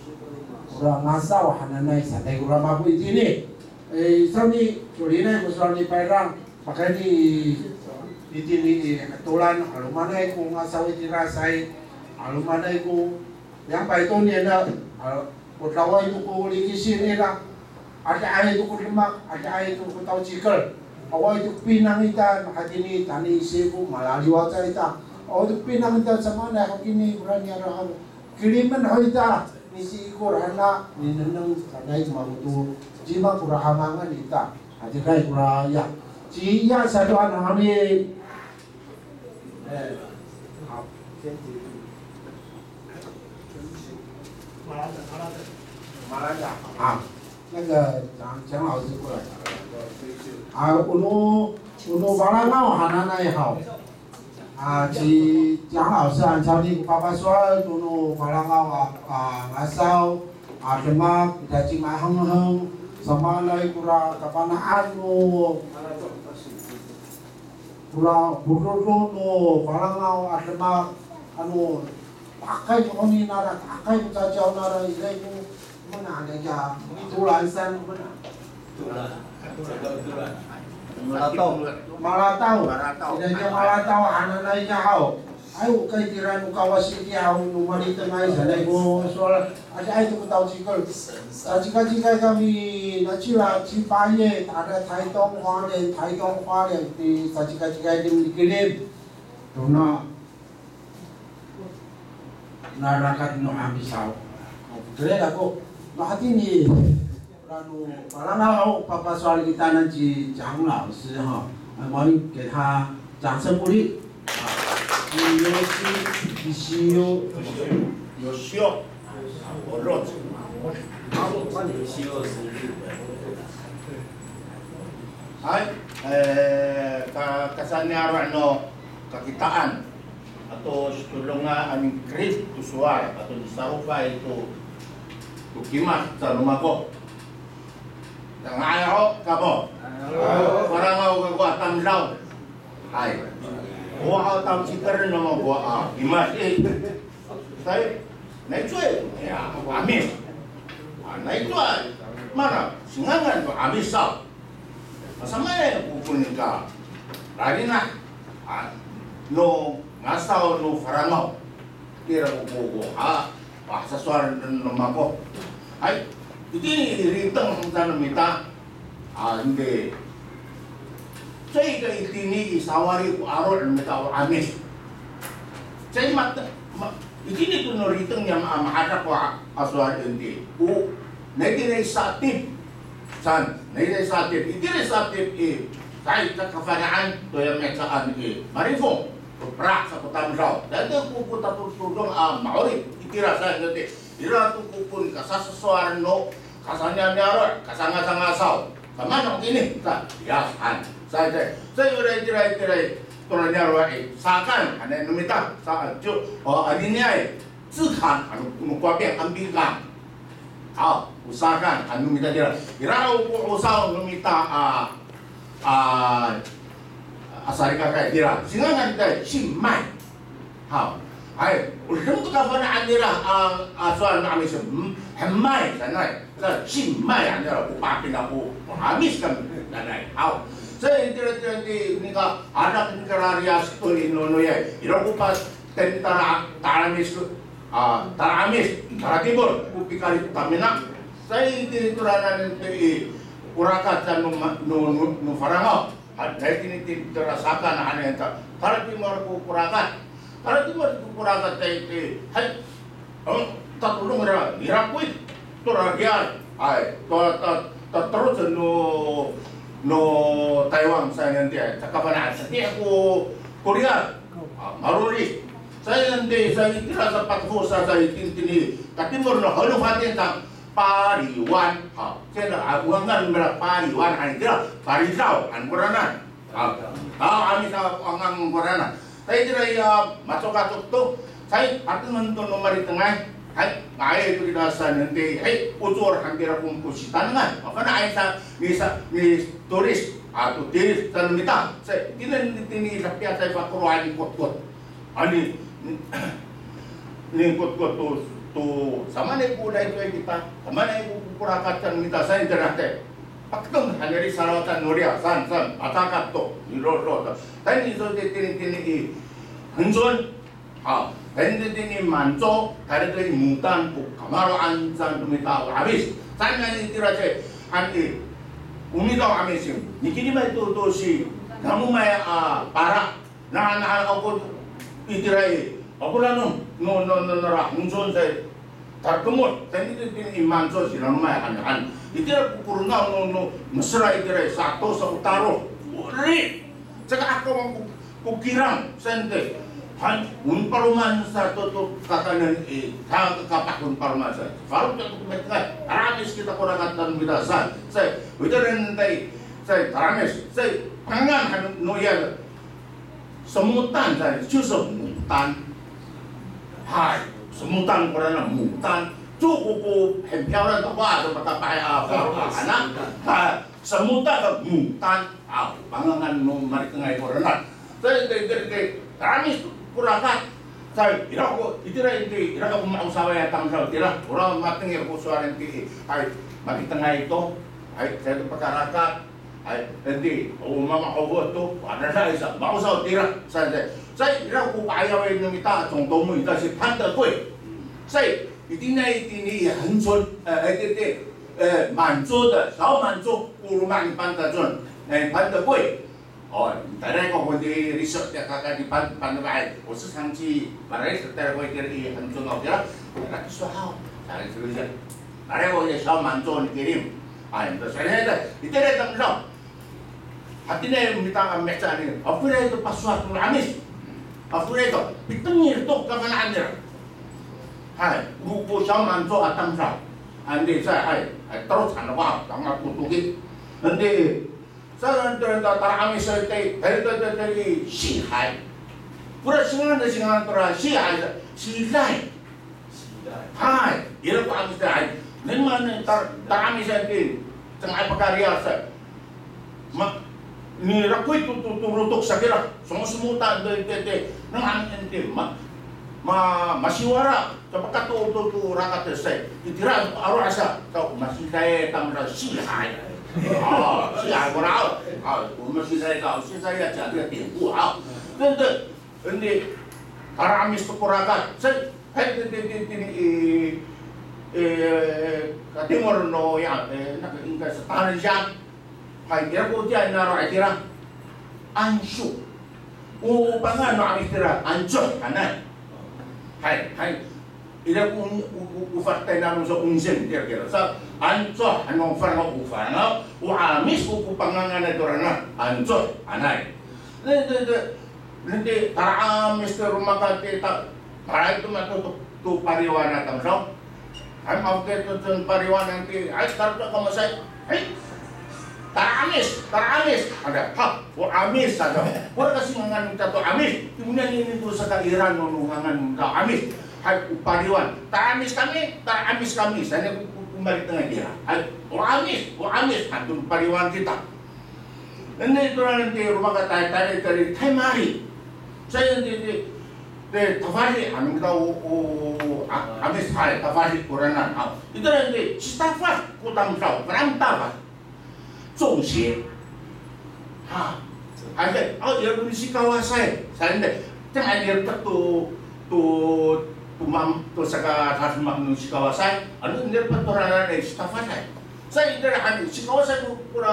kora ngasaw hananay sanay kora mako itini. E, sawni, solinay ko sowal ni Payrang, pakayni itini i Tolan, 'alomanay ko ngasaw itira sa i, 'alomanay ko 两百多年了, a, o daway to ko likisi nira, adihay to ko demak, adihay to ko tawcikel. Awaay to pinang ita, hatini tani sifo, malaliwac ita. Awaay to pinang ita, samaanay hakini, ora niyaro' haw. Kilimen ho ita, nisiikor hana, ninengneng sanay mako to, cima kora hangangan ita. Hatiraay kora ya. Ciya sato han hami. E, haw. Malada, malada. Malada. A. 那个蒋，蒋老师过来。啊，o no, o no Falangaw hananay haw. A, ci 蒋老师 han, sawni ko papasowal to no Falangaw a, a, ngasaw, a, demak, ita ci mahengheng, samaanay kora kafana'an no, kora, kora no Falangaw a demak, ano, pakay ko ninara, pakay ko caciyaw nara, iray ko, mana, ano, ya, mitolan san, mana. Malataw. Malataw. Malataw. Ina niya Malataw, hananay niya haw. Ay, o kay tira no Kawas itiya haw, no malitengay sanay ko sowal. Adihay to ko tawcikel. Tacikacikay kami, nacila, cipaye, tada Taytong, Hualien, Taytong, Hualien, ti tacikacikay timikilim. Tona, na rakat no 'Amisaw. Kira ako, no hatini, ano, Falangaw, papasowal kitanan ci 蒋老师 ha. 我们给他掌声鼓励。啊，有请，有请。 Hay, e, ka, kasaniyaro' no kakitaan ato sitodongan a mikirid to sowal ato nisarofay to, to kimad sa no mako. Nga'ay ho kamo. Falangaw kako a tamdaw. Hay. O haw tawcikel no mako a kimad i. Tay, nai cowa, ya, 'Amis. A, nai cowa, mana, singangan to 'Amis saw. Masamaanay ko, ko nika rarinah, a, no ngasaw no Falangaw. Tira ko, ko, ko, ha, pasasowal no mako. Hay, itini riteng sa no mita. A, hindi. Caay ka itini i sawali ko aro' no mita o 'Amis. Caay mat, ma, itini to no riteng niya ma, mahadak ko a, a sowal, hindi. O, nai itini i sa'etip. San, nai itini i sa'etip. Itini i sa'etip i, caay kakafana'an to ya mihecaan i Marifong. Prak sa ko tamdaw. Dati ko, ko tatodong a ma'orip. Itira sa, dati. Ira to ko, ko nika sasasowal no kasaniyaro', kasangasangasaw. Samaan ko itini, sa, ya, han. Sa, sa, sa, ira, itira, itira, tora niyaro' i, sakan, hanay no mita, sa, co, o, aniniay, 自然, ano, no 瓜变, 安平港. Haw, o sakan, ano mita tira. Ira ko 'osaw no mita, a, a, a salikaka tira. Singangan ita, 蕈麦. Haw. Hay, o reng to kafana'an nira, a, a sowal no 'Amis, hmm, hemay sanay. Sa, 蕈麦 han nira, o papina ko, o 'Amis kami sanay. Haw. Sa, itira, itira, itira, nika, anak nika rariyas to i nonoyay. Ira ko pa, ten tara, tara'amis, a, tara'amis, taratimol, ko pikalit tamina. Sa, itira, itiranan to i, o rakat sa no, no, no, no Falangaw. Hay, nai itini tira sakan hanay ta, taratimol ko, ko rakat. Taratimol ko, ko rakat, tay, tay, hay. O, tatodong ira, ira ko i, tora riyar. Hay, to, to, to, teroc no, no Taywan sa nanti, caka mana sa ti ko, ko riyar. A, marori. Sa nanti, sa itira sa patfo sa, sa itini, itini, tatimol no halo fatin sa, Paliwan. Haw, saan, a, o ngangan nira Paliwan, han itira, Palidaw han koranan. Haw, haw, 'Amis a, o ngangan koranan. Sa itira i, a, macokacok to, sa i, patengen to no malitengay. Hay, nga'ay to kita sa nanti, hay, ocor han tira ko, ko sitanengan. Mafana'ay sa, mi sa, mi toris, ato tiris, sa no mita. Sa, itini, itini, sapiya sa i fakoroan i kotkot. Ani, ningkotkot to, to, samaanay ko daytoy kita, samaanay ko, ko rakat sa no mita, saan itira te. Paketeng han nira i sarawatan no riyar, saan, saan, macakat to, niroro to. Tayni so itini, itini i, Hengcon, a, tayni itini i Manco, tayni itini i Motan, ko kamaro'an sa no mita o 'Amis. Saan itira te, han i, o mita o 'Amis i, nikilimay to, to si, nanomay a, pala, Na, na, ako, itira i, ako na no, no, no, no, nara, Hengcon sa, tarkemod, sa itini i Manco sinanomay han, han. Itira ko korongaw no, no, mesera itira i, sato sa o taro. Ori, saka ako ko, ko kirang, saan te. Han, o nipaloman sa to, to kakaenen i, ka, kapah ko nipaloman sa. Faloco' to ko mitengay, taramis kita ko rakat no mita sa. Sa, o itiya ren tay, sa, taramis, sa, pangangan han no iya, 什么蛋 sa, 就是牡丹. Hay, 什么蛋 kora na 牡丹. Coko ko, ko, 很漂亮的花, sa makapahay a, faloco' han a. Ha, 什么蛋 sa 牡丹. A, pangangan no malikengay kora na. Sa, ite, ite, ite, taramis ko rakat. Sa, ira ko, itira ite, ira ko ma'osaway a tamdaw itira. Ora matengil ko sowal iti, hay, malikengay to. Hay, sa to pakarakat. Hay, enti, o mama o to, anaday sa, ma'osaw itira. Sa, sa, sa, ira ko ka'ayaway no mita, 总动员 ita si 潘德贵. Sa, itini, itini i 恒春, e, iti, iti, e, 满洲的, 小满洲, ko loma' ni Pantacon, e, 潘德贵. O, tayra ko, ko di riso tiya kaka di Pan, Pan, ay, o sesang ci, maray, tayra ko itira i 恒春 o tira, tayra kiso haw, tayra kiso. Tayra ko iya 小满洲 ni kilim. Ay, to, sa, sa, sa, itira tamdaw. Hatini mita a mihecaan i, afira to pasowal to 'Amis. Afira to, pitengil to kafana'an nira. Hay, ko, ko 小满洲 a tamdaw. Andi sa, hay, hay, teros han ako, tanggal ko toki. Andi, sa, andi, andi, tara 'Amis sa iti, hay, andi, andi, andi, 西海. Kora singangan, singangan tora 西海 sa, 西来. Hay, ira ko 'Amis sa, hay. Nengneng, tar, tara 'Amis sa iti, cengay pakariyar sa. Ma, nirakoy to, to, to lotok sa kira, 什么什么蛋 de, de, de, nengneng han iti, ma, ma, masiwara, sapakato to, to rakat sa, itira aro' sa, to, masiday tamdaw 西海. A, 西海 kora, a, masiday ka, 现在要讲这个典故啊，真的。 Andi, tara 'Amis to ko rakat. Sa, hay, ti, ti, ti, ti, i, e, katimol no ya, e, naka, ingkay sa 大人乡. Hay, ira ko tiya naro' itira. 安秀. O pangangan no 'Amis itira, 安秀 hanay. Hay, hay. Ira ko, ko, ko, ko fa'itay nano sa 温泉 itira kira. Sa, 安秀 han no Farngaw, o Farngaw, o 'Amis ko, ko pangangan tora na, 安秀 hanay. Te, te, te, Nanti tara 'Amis to romakat i ta, tara to mato to, to Pariwan a tamdaw. Hay, mafokil to, to Pariwan nanti, hay, tara to kamo sa, hay. Tara 'Amis, tara 'Amis. Ada, ha, o 'Amis ada. Kora kasi ngangan ita to 'Amis. Itiya ini to sakairan no, no ngangan ita 'Amis. Hay, o Pariwan. Tara 'Amis kami, tara 'Amis kami. Sa ko, ko, ko malikengay kira. Hay, o 'Amis, o 'Amis. Hay, to Pariwan kita. Ene tora nanti romakat a tayra, tayra, tayra i Mari. Sa nanti, ti, ti, tafali, ano kita o, o, a, 'Amis, hay, tafali koranan. A, ito nanti, sitafad ko tamdaw, perang tafad. 中邪. Ha. Hay, o, ira ko ni Sikawasay. Sa nanti, tiyang ay ira to, to, to mam, to saka, saka mam no Sikawasay. Ano, ira to ranan, e, sitafad, hay. Sa itira han i, Sikawasay ko, kora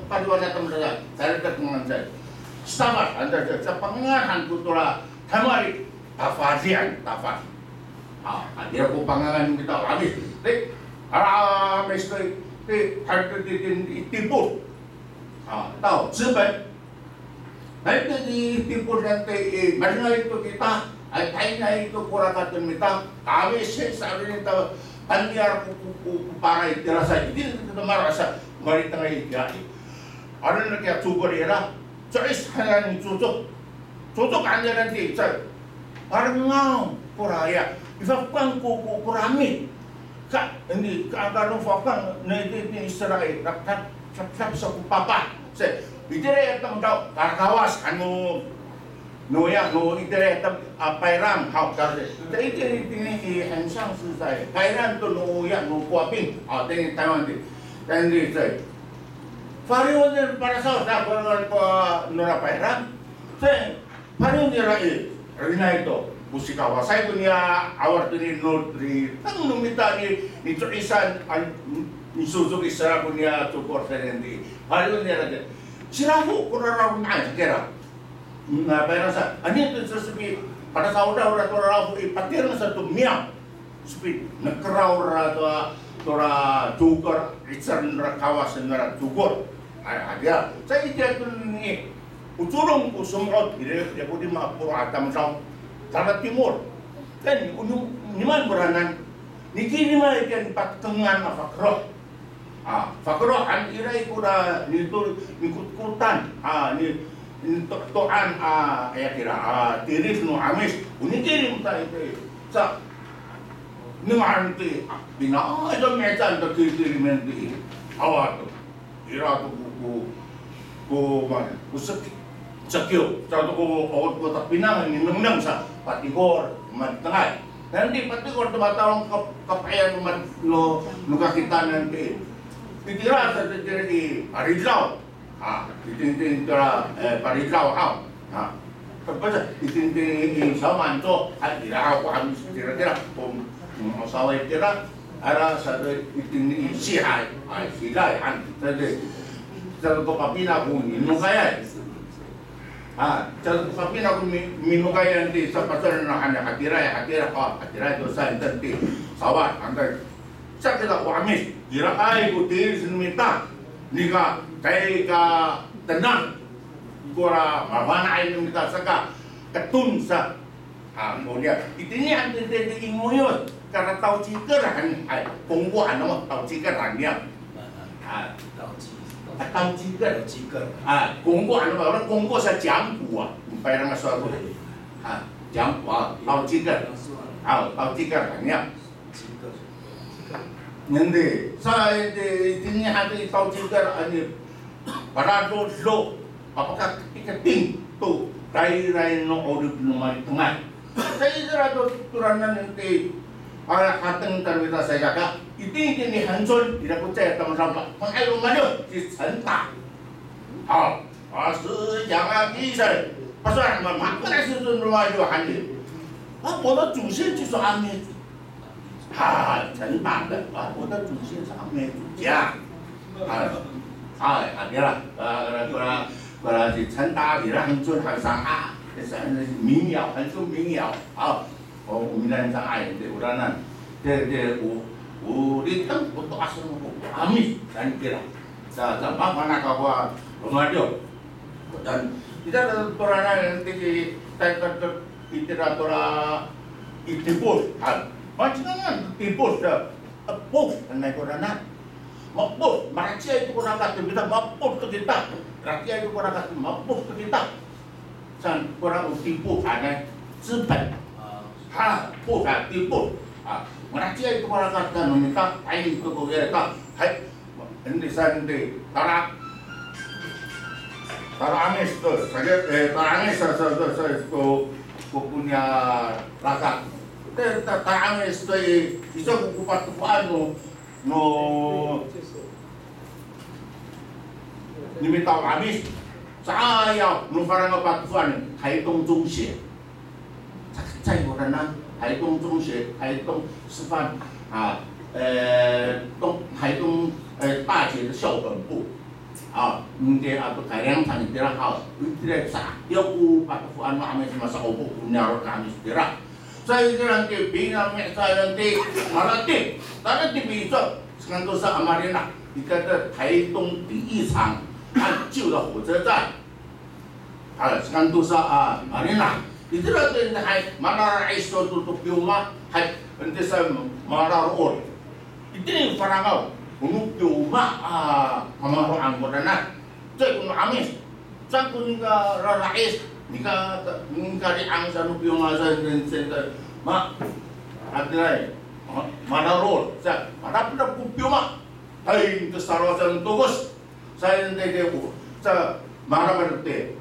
Pariwan a tamdaw, sa ira ko ngangan sa. Sitafad, anda sa, sa pangangan han ko tora Tamari, tafadian, tafad. A, ira ko pangangan kita 'Amis. Ti, tara 'Amis ti, ti, ti, ti, tipon. A, taw, 资本. Hay, ti, ti, tipon nanti, e, malingaw to kita, ay, tayni to ko rakat mita, kami si, sa, rin ta, taniyar ko, ko, ko, ko paray tira sa, iti, iti, iti, maro' sa, malikengay itira i. Ano na kiya cokor ira, co'is hanan cocok. Cocok han nira nanti, sa, parengaw, kora ya, i fafokang ko, ko, ko rami. Ka, ini, ka, ka no fafokang, na iti, iti Israel, rap, rap, rap, rap, sa ko papa. Sa, itira ya tamdaw, karakawas, ano, no ya, no, itira ya tam, a, payrang, haw, kar, sa, iti, iti, iti, i, 很像是在, payrang to no ya, no 国宾, a, tini Taywan ti, tini, sa, faliw nira palasaw, sa, ko, ko, nora payrang, sa, Paliw nira i, rinay to, ko Sikawasay ko niya, awar to ni no, ri, tang no mita ni, ni co'isan, an, ni sosok i sera ko niya cokor sa nanti. Paliw nira i, sirafo ko raraw na'ay sa kira. Na, payrang sa, ani to sa sapi, pada sa oda, oda to rarafo i, patireng sa to miyaw. Sepi, nekeraw ra to, tora cokor, 'icel nira kawas nira cokor. Ay, adiya. Sa itiya to ni, o Colong ko Som'ot, ira, ira ko lima polo' a tamdaw. Tala timol. Kan, o ni, nimaan koranan. Nikilimay kiyan patekengan a fakeloh. A, fakeloh han ira i kora nito, nikotkotan. A, ni, nito'to'an, a, aya kira, a, tilid no 'Amis. O nikilim ta ito i. Sa, nimaan ti, a, pina, a, ito mi'ecan to kikilimen ti. Awa to. Ira to ko, ko, ko, ma, ko sek-, sekiw. Sa to ko, o, ko tapinang, ninengneng sa, patikor, matengay. Nanti patikor to matawang kap-, kapayan no, no, no kakitanan ti. Itira sa to tira i, paridaw. A, itintin tira, e, paridaw, a. A. Tapos, itintin i saman to, a, tira ako, a, tira, tira, ko, mm, saway tira, Ara sato itini i sihay, ay, sihay, han, sato, sato ko papina ko minokayay. A, sato ko papina ko mi-, minokayay ti, sa pasal no han, hatiraay, hatiraay, a, hatiraay to sa, intan ti, sawad, antan. Sa kita ko 'Amis, iraay ko tilid no mita, nika, caay ka tenang, kora mafana'ay no mita saka, keton sa, A, koniya. Itini han tete i ngoyos, kara tawciker han, ay, kongko ano, tawciker han niya. A, tawci-, a, tawciker. Tawciker. A, kongko ano, ora kongko sa 讲古 a. Payrang a sowal ko. A, 讲古 a, tawciker. A, tawciker han niya. Nanti, sa, itini han tete i tawciker, ani, Paladodo, papakatikating to tayraay no 'orip no malitengay. Sa itira to toranan ti, a, hateng tano ita salikaka, itini, itini hancol, ira ko cecay a tamdaw, manga'ay romadiw, ci Centa. Haw, a, 思想啊，意识，pasowal, ma, mapalay ci Centa romadiw hani. A, 我的祖先就是阿美族。 Ha, 陈达的，啊，我的祖先是阿美族家。哎，哎，啊，对了，呃，过来，过来是陈达，你让做很上啊，这是民谣，很多民谣啊。哦，我们那上哎，对，我那，对，对，我，我，你看，我都阿什么，我阿美，咱对了，这，这，慢慢那个，我，我们就，咱，你这个，不然呢，这个，在，在，在，你这个，不然， I Tipos, han. Macingangan Tipos, a, 'epos, hanay koranan. Ma'epos, maraciay to ko rakat no mita, ma'epos to kita. Raciay to ko rakat, ma'epos to kita. Saan kora o Tipos, hanay, 资本. Ha, 'epos, ha, Tipos. Ha, maraciay to ko rakat no mita, hay to ko ira ta. Hay. Enti saan ti, tala, tala 'Amis to, saka, e, tala 'Amis sa, sa, sa, sa, to, ko koya rakat. Te, ta, tala 'Amis to i, iso ko, ko patofoan no, no, no mita o 'Amis. Saan ya, no Farang a patofoan, 台东中学. 在我的呢，台东中学、台东师范啊，呃，东，台东，呃，大学的校本部啊，嗯，这啊，都改良厂的啦，哈，这个啥，要不把它安排什么啥，我不，我们要拿你的啦。所以这样的平常没啥人的，马上定，当然的比说，看多少阿玛丽娜，你看这台东第一场，啊，旧的火车站。 A, saan to sa, a, malinah. Itira to hay, malara'i to, to, to piyoma, hay, enti sa malaraod. Itini Farangaw, kono piyoma, a, pamaro'an koranan. Caay kono 'Amis. Saan ko nika rara'i, nika, nika ri'ang sa no piyoma sa, sen, sen, ma, atiray, ma, malaraod. Sa, malapilap ko piyoma. Hay, nika salowac sa no tokos. Sa, nika, sa, maramarete.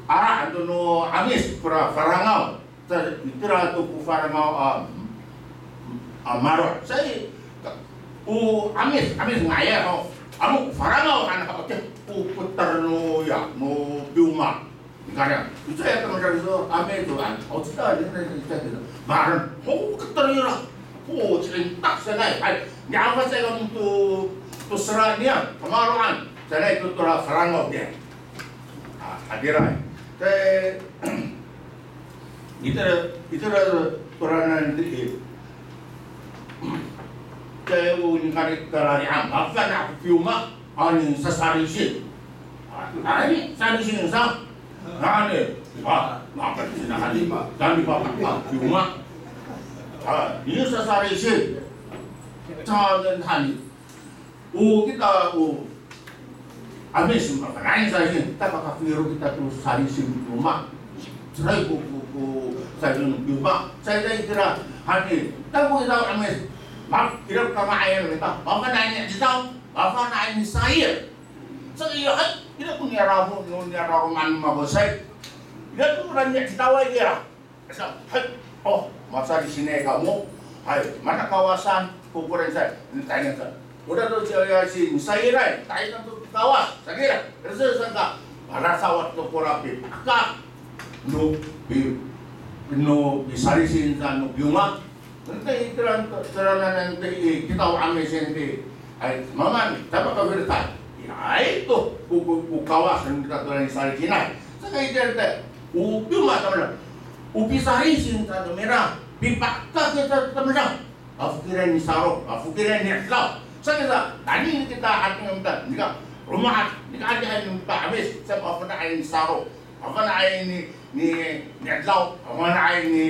Ala to no 'Amis kora Farangaw. Sa, itira to ko Farangaw, a, a, maro'. Sa, o 'Amis, 'Amis nga'ay ho. Ano Farangaw han ho, te, o keter no ya, no piyoma. Nika, icowa ya to masa so, 'Amis to, a, o cita, nika, nika, nika. Maro', o keter ira. O, cintak sanay. Hay, niya, awa sa kamo to, to sera niya, kamaro'an. Sanay to, to ra Farangaw niya. A, hatira. Te, itira, itira toranan ti, te, o, nika, nika rari'ang. Mafana' ko piyoma. Ani sasarisin. Ani sarisin sa. Nani, a, maka sina hani, nani pa, pa, yuma. A, ini sasalisin. Caay nani. O kita, o, 'Amis, mafana'ay salisin, ta pakafilo kita to salisin yuma. Caay ko, ko, ko, salisin yuma. Caay, caay kira, hani, ta ko kita 'Amis. Mak, kira kamaayan kita. Mafana'ay ni Citaw, mafana'ay ni Sayil. Caay, hay, kira ko niyaro', no, niyaro' man mako say. Kira ko niyaro' ni Citaw ay kira. Sa, hay, o, masalisinay kamo. Hay, mana Kawasan, kokoren sa, tayni sa. Oda to ciya si, ni Sayiray, tayni to Kawas, sakira, rese saka, para sawat to kora pipaka, no, pi, no, pisalisin sa, no, piyoma. Nte, iteran, teranan, nte, i, kita o 'Amis, nte, Ay, maman, tapakafilo ta. Ay, to, ko, ko, ko Kawas, kita to ni salisinay. Saka itiya ta, o piyoma tamdaw. O pisalisin ta tamdaw. Pipaka kita tamdaw. Afokiran ni Saro, afokiran ni Citaw. Saka sa, tayni kita hating ta, nika, loma'ad, nika adihay no mita 'Amis, sa mafana'ay ni Saro. Mafana'ay ni, ni, ni Citaw, mafana'ay ni,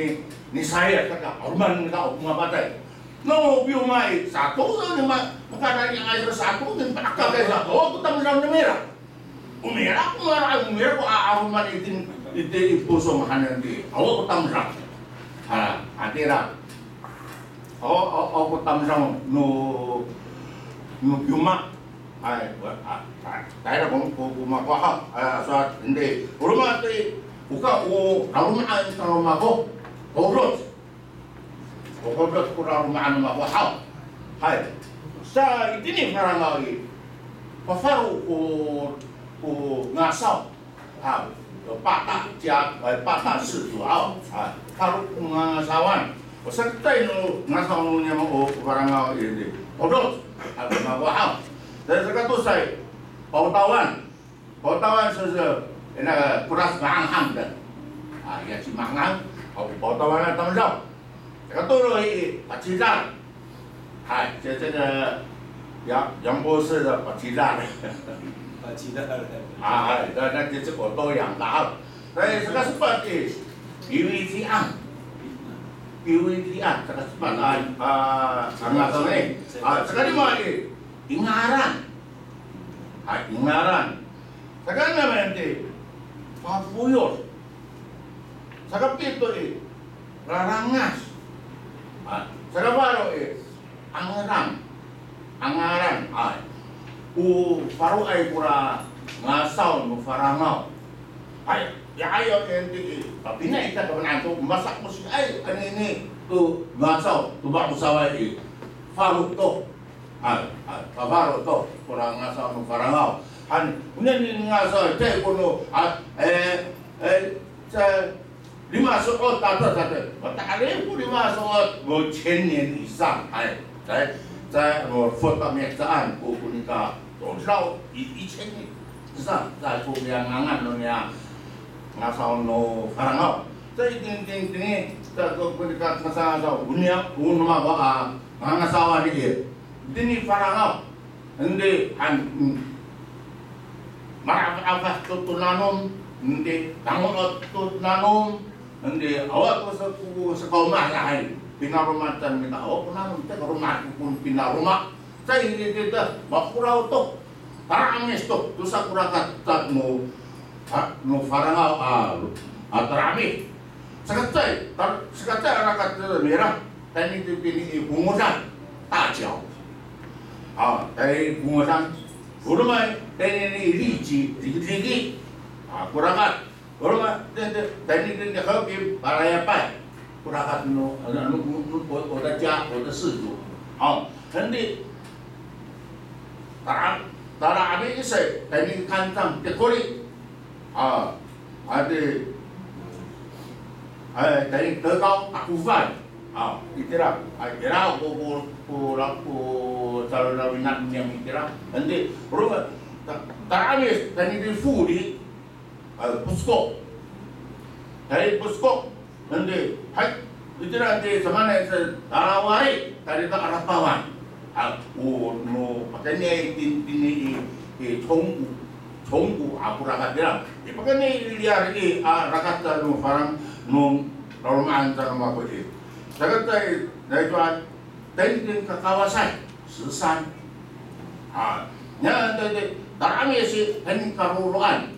ni Sayil, saka, 'aloman nika o mapatay. No, piyoma i, sato sa ni ma, makanani ay sa sato, ni pakakay sa, o, ko tamdaw no mira. O mira, ko mara, o mira, ko a, 'aloman iti, iti i posong hanen ti, o, ko tamdaw. Ha, hatira. O, o, o, ko tamdaw no, no piyoma. Hay, wa, a, a, tayra ko, ko, ko mako ha, a, sowal, nde. O roma to i, o ka, o, laloma'an, laloma' ko, todot. O todot ko laloma'an no mako haw. Hay. Sa itini Faranaw i, pafalo ko, ko ngasaw. Haw, pata, ciya, e, pata, si, to, haw. Hay, falo ko ngangasawan. O sakacecay no ngasaw no niyam o Faranaw i, todot. Hay, ko mako haw. Sa, sakatosay, Pawtawan. Pawtawan, so, so, ina, koras maanghang ta. A, ya cimaanghang, o, Pawtawan a tamdaw. Sakatolo i, Pacidal. Hay, 这，这个杨，杨博士的 Pacidal. Pacidal. 啊，哎，那，那就是我都养的啊。哎，这个是 pat i, Piwician. Piwician, 这个是 pat a, a, ang ato ni. A, 这个另外 i, Ingaran. Hay, Ingaran. Saka enem i, Pafoyod. Saka pito i, Rarangas. A, saka falo i, Angerang. Angaran. Hay. O faloay kora ngasaw no Faranaw. Hay, ya ayaw i, papina ita kafana'an to, masakosiay anini to ngasaw to ma'osaway i, falo to. Hay, hay, pafalo to, kora ngasaw no Faranaw. Han, o niyan i ngasaw, caay ko no, a, e, e, sa, lima so'ot, tato, tato. Mata'elif ko lima so'ot, 五千年以上, hay, sa, sa, mo, fot a mihecaan, ko, ko nika, todaw, i, 一千年以上, sa, ko niya ngangan no niya, ngasaw no Faranaw. Sa, itini, itini, itini, sa, ko, ko nika, ngasaw, ngasaw, o niya, o no mako a, ngangasawan i, Itini Faranaw, endi han, mm, mara'afa'afah to, to nanom, endi tango'ot to nanom, endi awa to sa, ko, sa kaomahay, pinaroma to mita awa ko nanom, ta karoma ko pinaroma. Sa itini ta, maforaw to, tara'amis to, to sa ko rakat ta no, ha, no Faranaw a, a tara'amis. Sakacecay, tar-, sakacecay a rakat to mira. Tayni to itini i Pongodan, 大角. A, tayni Pongodan. O roma i, tayni i Lici, Likiliki. A, ko rakat. O roma, te, te, tayni to itini Hawki, Palayapay. Ko rakat no, ano, no, no, o, o, 我的家, 我的氏族. A, endi, tara, tara'amis i, tayni Kancang, Tikoli. A, ati, ay, tayni Tekaw, Takofan. A, itira, ay, ira ko, ko, ko, ko calonawinaan niyam itira. Endi, ro, ta, tara'amis, tayni to Foli, ay, Posko. Tayni Posko, endi, hay, itira, endi, samaanay sa, Talawali, tayni to Alapawan. A, o, no, pakayni i, tin, tini i, i, 从古, 从古, a, ko rakat nira. Pakayni i liyar i, a, rakat no farang no laloma'an tano mako i. Saka tay, dayto a, tayni kakawasan, sesan. A, nya, tay, tay, tayni karoroan.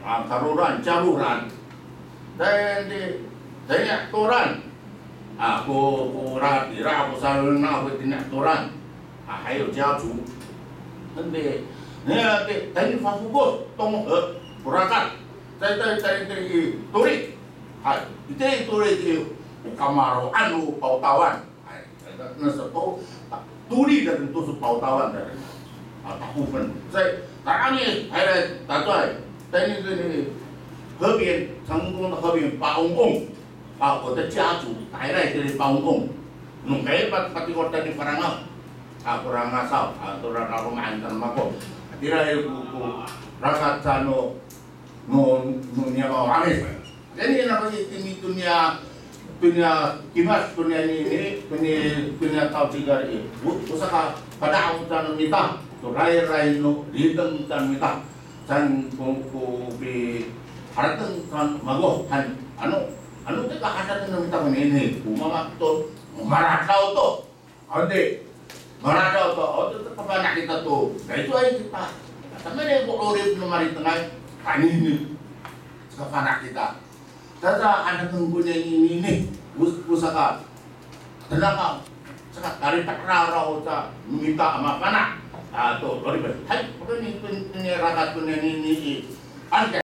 A, karoroan, caroran. Tayni, tayni toran. A, ko, ko rakat ira, ko salona, ko tayni toran. A, hay, 家族. Tayni, tayni fafokod, 东河, ko rakat. Tay, tay, tay, tay, i Torik. Hay, itira i Torik i, o kamaro'an no Pawtawan. Hay, na sa Paw-, a, Torik dato to sa Pawtawan dato. A, takofen. Sa, tayni, hay, tatoay. Tayni, tayni, 河边, 成功的河边, Pa'ong'ong. A, 我的家族, tayra itira i Pa'ong'ong. No kay pat, pati ko tayni Parangaw. A, ko Rangasaw, a, to ra, laloma'an tano mako. Itira i ko, ko, rakat sano, no, no niyam a Wanis. Jadi, na ko itini to niya, to niya Kimas, to niya nini, to ni, to niya Tawcigar i. O, o saka pada'oc tano mita, to rayray no lideng tano mita. San ko, ko piharateng tano mako, han, ano, ano tika harateng no mita konini, ko mama to, maradaw to. Andi, maradaw to, o, to, to, kafana' kita to. Daytoay kita. Samaanay ko 'orip no malitengay, kanini. Kafana' kita. Tada, ano kang kunya ini, ini. Us-, usaka. Tenang ka. Saka tali takraraw sa mita a mafana'. A, to, 'orip. Hay, pakaini, pin-, pinirakat ko na ini, ini. Andi.